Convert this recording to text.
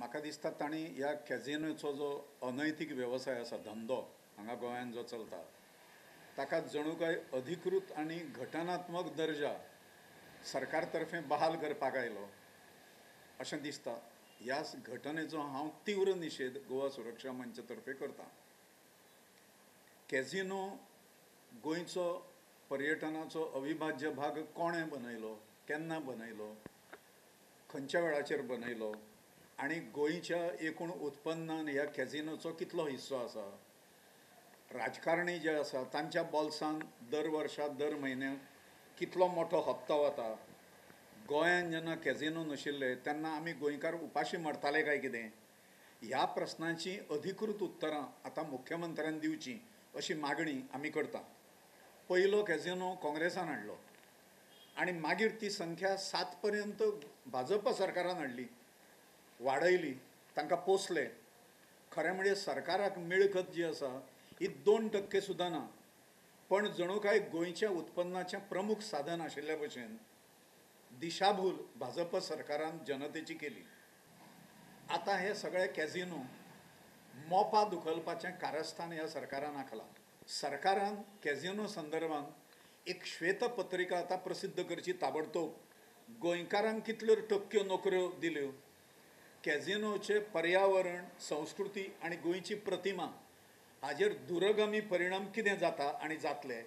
म्हाका दिसता तांणी ह्या कॅझिनोचो जो अनैतीक वेवसाय आसा, धंदो हांगा गोंयांत जो चलता, ताका जणू काय अधिकृत आनी घटनात्मक दर्जा सरकार तर्फे बहाल करपाक आयलो अशें दिसता. ह्या घटनेचो हांव तीव्र निशेध गोवा सुरक्षा मंच तर्फे करता. कॅझिनो गोंयचो पर्यटनाचो अविभाज्य भाग कोणें बनयलो, केन्ना बनयलो, खंयच्या वेळाचेर बनयलो आनी गोंयच्या एकूण उत्पन्नान ह्या कॅझिनोचो कितलो हिस्सो आसा? राजकारणी जे आसा तांच्या बोल्सान दर वर्सा दर म्हयन्याक कितलो मोठो हप्तो वता? गोंयांत जेन्ना कॅझिनो नाशिल्ले तेन्ना आमी गोंयकार उपाशी मरताले काय कितें? ह्या प्रस्नांची अधिकृत उत्तरां आतां मुख्यमंत्र्यान दिवची अशी मागणी आमी करता. पयलो कॅझिनो काँग्रेसान हाडलो आनी मागीर ती संख्या 7 पर्यंत भाजप सरकारान हाडली, वाडयली, तांकां पोसले. खरें म्हणजे सरकाराक मिळकत जी आसा ही 2% सुद्दां ना, पण जणू काय गोंयच्या उत्पन्नाचें प्रमुख साधन आशिल्ल्या भशेन दिशाभूल भाजप सरकारान जनतेची केली. आतां हे सगळे कॅझिनो मोपा दुखलपाचें कारस्थान ह्या सरकारान आंखलां. सरकारान कॅझिनो संदर्भात एक श्वेतपत्रिका आतां प्रसिद्ध करची ताबडतोब. गोंयकारांक कितल्यो टक्क्यो नोकऱ्यो दिल्यो, कॅझिनोचे पर्यावरण, संस्कृती आनी गोंयची प्रतिमा हाजेर दुरगामी परिणाम कितें जाता आनी जातले